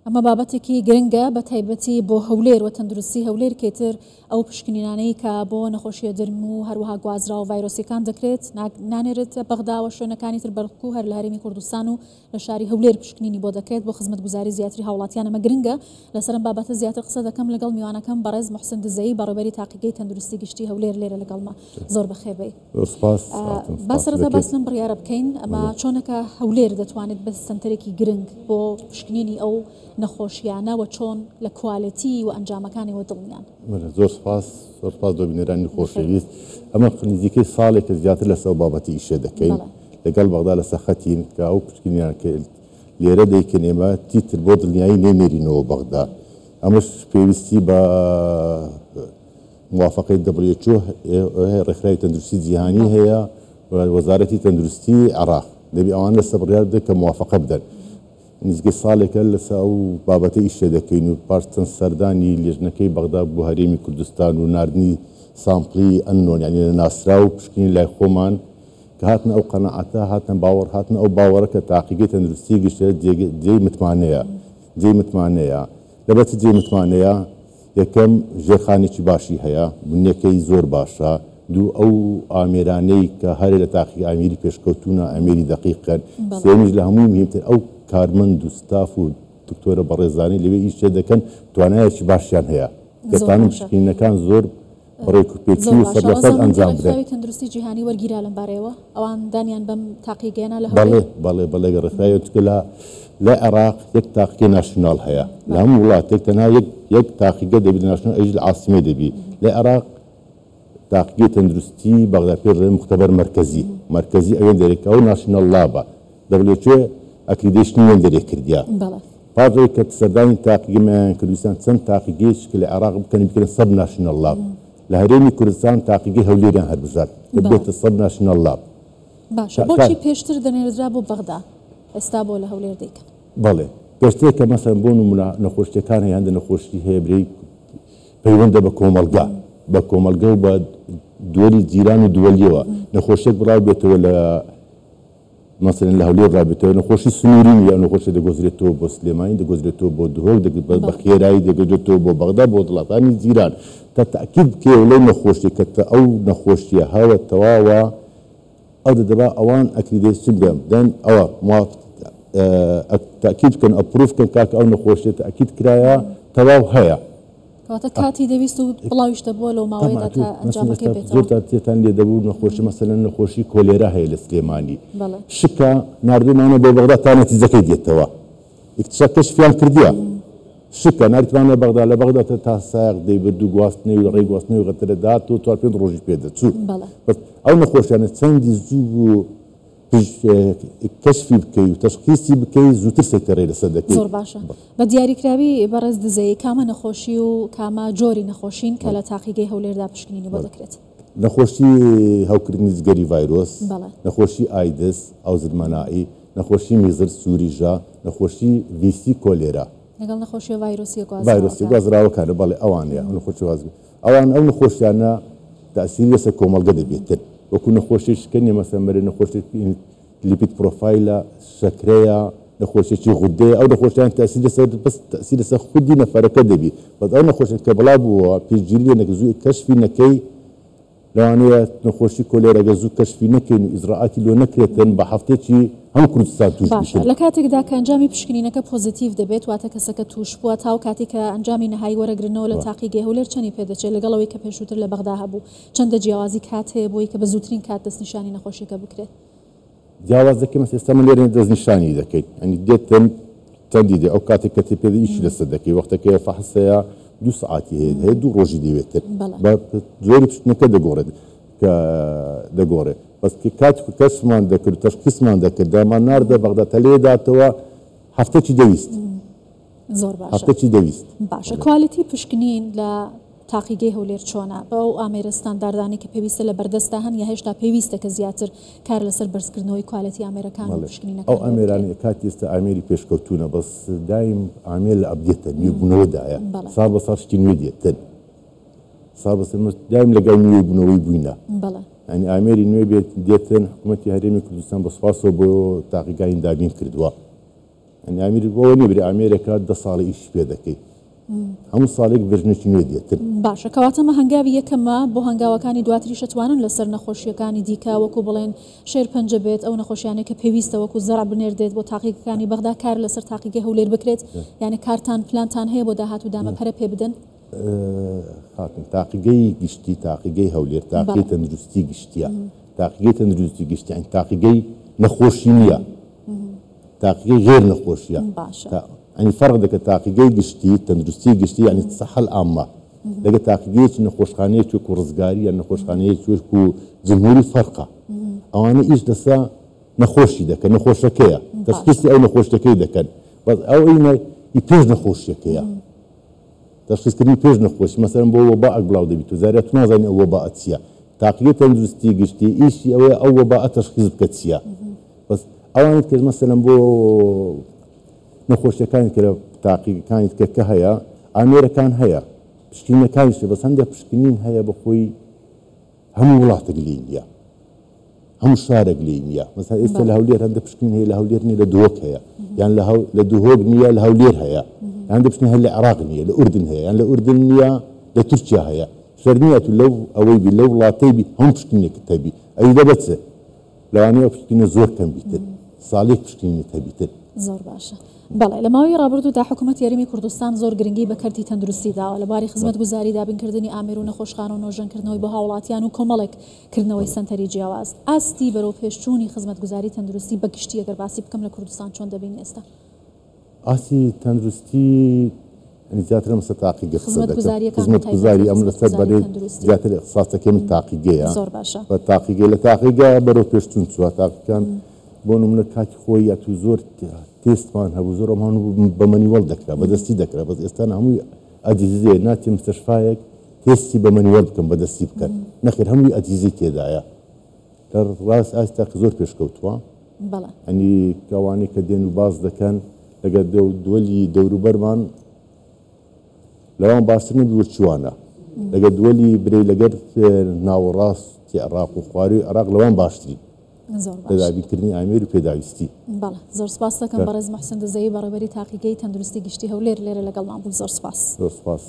ئەمە بابەتێکی گرنگە بە تایبەتی بۆ هەولێر و تەندروستی هەولێر کە ئیتر ئەو پشکنینانەی کە بۆ نەخۆشیە درم و هەروەها گوازراوە ڤایرۆسیەکان دەکرێت نانێرێتە بەغداوە شوێنەکانی تر بەڵکو هەر لە هەرێمی کوردستان و لە شاری هەولێر پشکنینی بۆ دەکرێت بۆ خزمەتگوزاری زیاتری هاوڵاتیان ئەمە گرنگە لەسەر ئەم بابەتە زیاتر قسە دەکەم لەگەڵ میوانەکەم بەڕێز موحسن دزەیی بەڕێوبەری تاقیگەی تەندروستی گشتی هەولێر لێرە لەگەڵمە زۆر بەخێربێی. زۆر سپاس. با سەرەتا باس لەم بڕیارە بکەین، ئەمە چۆنە کە هەولێر دەتوانێت بە سەنتەرێکی گرنگ بۆ پشکنینی ئەو نەخۆشیانە و چۆن لە کوالێتی و ئەنجامەکانیەوە دڵنیان؟ زۆر سپاس، زۆر سپاس بۆ بینەرانی خۆشەویست. ئەمە نزیکەی ساڵێکە زیاتر لەسەر ئەو بابەتی ئیشێ دەکەین لەگەڵ بەغدا لەسەر خەتین کە ئەو پشکنینانە کە لێرە دەیکەین ئێمە تیتر بۆ دڵنیایی نەینێرینەوە بەغدا. ئەمەش پێویستی بە موافەقەی WHO هەیە، ڕێکخراوی تەندروستی جیهانی هەیە و وەزارەتی تەندروستی عێراق. دەبی ئەوان لەسەر بڕیار بدەن کە موافەقە بدەن. نزیکەی ساڵێکە لەسەر ئەو بابەتە ئیش لێ دەکەین و پاش چەند سەردانی لێژنەکەی بەغدا بۆ هەرێمی کوردستان و ناردنی sample ی unknown یانی نەناسراو و پشکنین لای خۆمان کە هاتنە ئەو قەناعەتە، هاتنە باوەڕ، هاتنە ئەو باوەڕە کە تاقیگەی تەندروستی گشتی جێی متمانەیە، جێی متمانەیە. لەبەر چ جێی متمانەیە؟ یەکەم، ژێرخانێکی باشی هەیە، بنیەکەی زۆر باشە. دوو، ئەو ئامێرانەی کە هەرێ لە تاقیگە ئامێری پێشکەوتوونە، ئامێری دەقیقن. سێیەمیش لە هەمووی مهمتر ئەو کارمەند و ستاف و دکتۆرە بەڕێزانەی لەوێ ئیش لێ دەکەن توانایەکی باشیان هەیە. دەتوانن پشکنینەکان زۆر بە ڕێکوپێکی و سەد لە سەد ئەنجام بدەن. ڕێکخراوی تەندروستی جیهانی وەرگیرا لەم بارەیەوە؟ ئەوان دانیان بەم تاقیگەیە نا لە هەولێر؟ بەڵێ بەڵێ بەڵێ ڕێکخراوی چونکە لە لە عێراق یەک تاقیگەی national هەیە لە هەموو وڵاتێک تەنها یەک یەک تاقیگە دەبی لە national ئەویش لە عاسیمەی دەبی لە عێراق تاقیگەی تەندروستی بەغدا پێ دەڵێن مختبر مرکزی مرکزی ئەوێن دەرێ کە ئەو national lab ە WHO accreditation ی وێن دەرێ کردیە پاش ئەوەی کە سەردانی تاقیگەمیان کردوستان چەند تاقیگەیەکی کە لە عێراق بکەن بکەنە sub national lab لە هەرێمی کوردستان تاقیگەی هەولێریان هەربژارد کە بێتە sub national lab. باشە بۆچی پێشتر دەنێردرا بۆ بەغدا ئێستا بۆ لە هەولێر دەیکەن؟ بەڵێ پێشتر کە مەسەن بۆ نمونە نەخۆشیەکان هەیە هەندە نەخۆشی هەیە برێی پەیوەندە بە کۆمەڵگا بە کۆمەڵگە و بە دووەلی جیران و دووەلیەوە نەخۆشیەک بڵاو بێتەوە لە مەسەلەن لە هەولێر ڕابێتەوە نەخۆشی سنووری نییە، ئەو نەخۆشیە دەگۆزرێتەوە بۆ سلێمانی، دەگۆزرێتەوە بۆ دهۆک، بە خێرایی دەگۆزرێتەوە بۆ بەغدا، بۆ وڵاتانی جیران. تا تەئکید بکەیەوە لەو نەخۆشیە کە ئەو نەخۆشیە هەوە تەواوە ئەو دەدەبا ئەوان accreditation بدەن دەن ئەوە تەئکید بکەن approve بکەن کاکە ئەو نەخۆشیە تەئکید کرایە تەواو هەیە. کەواتە کاتی دەویست و بڵاویش دەبووە لەو ماوەیەدا تا ئەنجامەکەی بێتەوە. زۆر جار تێتان لێ دەبوو نەخۆشی مەسەلەن نەخۆشی کۆلێرا هەیە لە سلێمانی شکا ناردوومانە بۆ بەغدا تا نەتیجەکەی دێتەوە ئیکتشا کەشفیان کردیە شکا ناردمانە بەغدا لە بەغدا تا سایەق دەیبرد و گواستنەوەی و لە ڕێی گواستنەوەی غەترە دەهات و چوار پێنج ڕۆژی پێ دەچوو بەس ئەو نەخۆشیانە چەندی زوو بوو کەشفی بکەی و تەشخیسی بکەی زووتر سەیتەرەی لەسەر دەکەی. زۆر باشە. بە دیاریکراوی بەڕێز دزەیی کامە نەخۆشی و کامە جۆری نەخۆشین کە لە تاقیگەی هەولێردا پشکنینی بۆ دەکرێت؟ نەخۆشی هەوکردنی جگەری ڤایرۆس، نەخۆشی ئایدز، ئاوزرمەنائی، نەخۆشی میزر، سوریژە، نەخۆشی ڤیسی، کۆلێرا. لەگەڵ نەخۆشیە ڤایرۆسیە گوازراوەکان. ڤایرۆسیە گوازراوەکانە بەڵێ ئەوانەیە ئەو نەخۆشی ئەوان ئەو نەخۆشیانە تەئسیری لەسەر کۆمەڵگە دەبێتن وەکو نەخۆشی شکەنیە مەسەلەن مەرێ نەخۆشی lipid profile ە شەکرەیە نەخۆشیەکی غودەیە ئەو نەخۆشیان تەئسیر لەسەر بەس تەئسیر لەسەر خودی نەفەرەکە دەبی بەس ئەو نەخۆشی کە بڵاو بووە پێشگیری لێ نەکەی زوو کەشفی نەکەی لەوانەیە نەخۆشی کۆلێرا گەر زوو کەشفی نەکەین و ئیجرائاتی لۆ نەکرێتن بە هەفتەیەکی هەموو کوردستان توش باشە بیتن. لە کاتێکدا کە ئەنجامی پشکنینەکە positive دەبێت واتە کەسەکە توشبووە تاو کاتێک کە ئەنجامی نەهایی وەرەگرنەوە لە تاقیگەی هەولێر چەنی پێدەچێت لەگەڵ ئەوەی کە پێشووتر لە بەغدا هەبوو چەندە جیاوازی کات هەیە بۆی کە بە زووترین کات دەستنیشانی نەخۆشیەکە بکرێت؟ جیاواز دەکەین مەسەلەن ئێستا من لێرە دەستنیشانی دەکەین یانی دێتن چەندی دێ ئەو کاتێک کە تێ ئیشی لەسەر دەکەی وەختەکەی فەحس هەیە دوو سەعاتی هەیە هەیە دوو ڕۆژی دەوێتن بە جۆری پشکنەکە دەگۆڕێت کە دەگۆڕێت بەس کات کەشمان دەکرد تەشخیصمان دەکرد دامان ناردە بەغدا تەلێ داتەوە هەفتەکی دەویست. زۆر باشە. هەفتەکی دەویست. باشە quality پشکنین لە تاقیگەی هەولێر چۆنە؟ بەو ئامێرە ستانداردانەی کە پێویستە لە بەردەستدا هەن یا هێشتا پێویستە کە زیاتر کار لەسەر بەرزکردنەوەی quality ئامێرەکان و بەڵێ پشکنینەکان ئەو بۆ بکرێت؟ ئامێرانەی کاتی ئێستا ئامێری پێشکەوتوونە بەس دایم ئامێر لە update ە نوێبوونەوەدایە بەڵێ. ساڵ بە ساڵ شتی نوێ دێتن ساڵ بە ساڵ دایم لەگەڵ نوێبوونەوەی بووینە بەڵێ. یانی ئامێری نوێ بێت دێتن حکوومەتی هەرێمی کوردستان بە سوپاسەوە بۆ تاقیگای دابین کردووە. یانی ئامیر بەوە نییە برێ ئامێرێکە 10 ساڵی ئیشی پێ دەکەی، هەموو ساڵێک version ێکی نوێ دێتن. باشە کەواتە ئەمە هەنگاوی یەکەمە، بۆ هەنگاوەکانی دواتریش ئەتوانن لەسەر نەخۆشییەکانی دیکە وەکو بڵێن شێرپەنجە بێت ئەو نەخۆشیانەی کە پێویستە وەکو زەرع بنێردێت بۆ تاقیگەکانی بەغدا کار لەسەر تاقیگەی هەولێر بکرێت یانی کارتان پلانتان هەیە بۆ داهاتوو دامە پەرە پێ بدەن؟ خاتون تاقیگەی گشتی تاقیگەی هەولێر تاقیگەی تەندروستی گشتیە تاقیگەی تەندروستی گشتی یانی تاقیگەی نەخۆشی نییە تاقیگەی غێر نەخۆشیە باشە یانی فەرق دەکە تاقیگەی گشتی تەندروستی گشتی یانی صحە العامە لەگە تاقیگەیەکی نەخۆشخانەیەکی وەکو ڕزگاری یان نەخۆشخانەیەکی وەکو جمهوری فەرقە ئەوانە ئیش لەسە نەخۆشی دەکەن نەخۆشەکەیە تەشخیسی ئەو نەخۆشیەکەی دەکەن بەس ئەو ئینە ئی پێش نەخۆشیەکەیە تەشخیسکردنی پێش نەخۆشی مەسەلەن بۆ وەبائەک بڵاو دەبیت و جارێ تو نازانی ئەو وەبائە چییە تاقیگەی تەندروستی گشتی ئیشی ئەوەیە ئەو وەبائە تەشخیس بکە چییە بەس ئەوانت کە مەسەلەن بۆ نەخۆشیەکانی کە لە تاقیگەکانی کە کە هەیە ئامێرەکان هەیە پشکنینەکانیش بەس هەندێک پشکنین هەیە بەخۆی هەموو وڵاتێک لێی نییە هەموو شارێک لێی نییە مەسەلەن ئێستا لە هەولێر هەندێک پشکنین هەیە لە هەولێر نییە لە دهۆک هەیە یان لە لە دهۆک نییە لە هەولێر هەیە هەندێک پشکنین هەیە لە عێراق نییە لە ئوردن هەیە یان لە ئوردن نییە لە تورکیا هەیە شەرت نییە تو لەو ئەوەی بی لەو وڵاتەی بی هەموو پشکنینێکت هەبی ئەوی لەبەر چ لەوانەیە ئەو پشکنینە زۆر کەم بیتن ساڵێک پشکنینت هەبیتن. زۆر باشە. بەڵێ لە ماوەی ڕابردوودا حکوومەتی هەرێمی کوردستان زۆر گرنگی بە کەرتی تەندروستی داوە لە بواری خزمەتگوزاری دابینکردنی ئامێر و نەخۆشخانە و نۆژەنکردنەوەی بۆ هاوڵاتیان و کۆمەڵێک کردنەوەی سەنتەری جیاواز. ئاستی بەرەوپێشچوونی خزمەتگوزاری تەندروستی بە گشتی ئەگەر باسی بکەم لە کوردستان چۆن دەبینی ئێستا؟ ئاستی تەندروستی یانی زیاتر ئەم لەسەر تاقیگە قسە دەکەم. خزمەتگوزارییەکان بە تایبەتی خزمەتگوزاری ئەم لەسەر خزمەتگوزاری بەرەی تەندروستی. زیاتر ئیختساسەکەی من تاقیگەیە. زۆر باشە. بە تاقیگە لە تاقیگە بەرەو پێشچوون چووە تاقیگەکان بۆ نمونە کاتی خۆی ئەتوو زۆر تێستمان هەبوو زۆر ئەمان بە manual دەکرا بە دەستی دەکرا بەس ئێستا هەمووی ئەجهیزەیە ناچێ مستەشفایەک تێستی بە manual بکەن بە دەستی بکەن نەخێر هەمووی ئەجهیزەی تێدایە لە ڕاست ئاستا زۆر پێشکەوتووە بەڵێ ئەنی ئەوانەی کە دێن و باس دەکەن لەگەر دووەلی دەوروبەرمان لەوان باشتر نەبی وەچوانە لەگەر دووەلی برێ لەگەر ناوەڕاستی عێراق و خواروی عێراق لەوان باشترین زۆر لە باش دابینکردنی ئامێر و پێداویستی. بەڵێ زۆر سپاس دەکەم بەڕێز محسن دزەیی بەڕێوەبەری تاقیگەی تەندروستی گشتی هەولێر لێرە لەگەڵمان بوو زۆر سپاس. زۆر سپاس.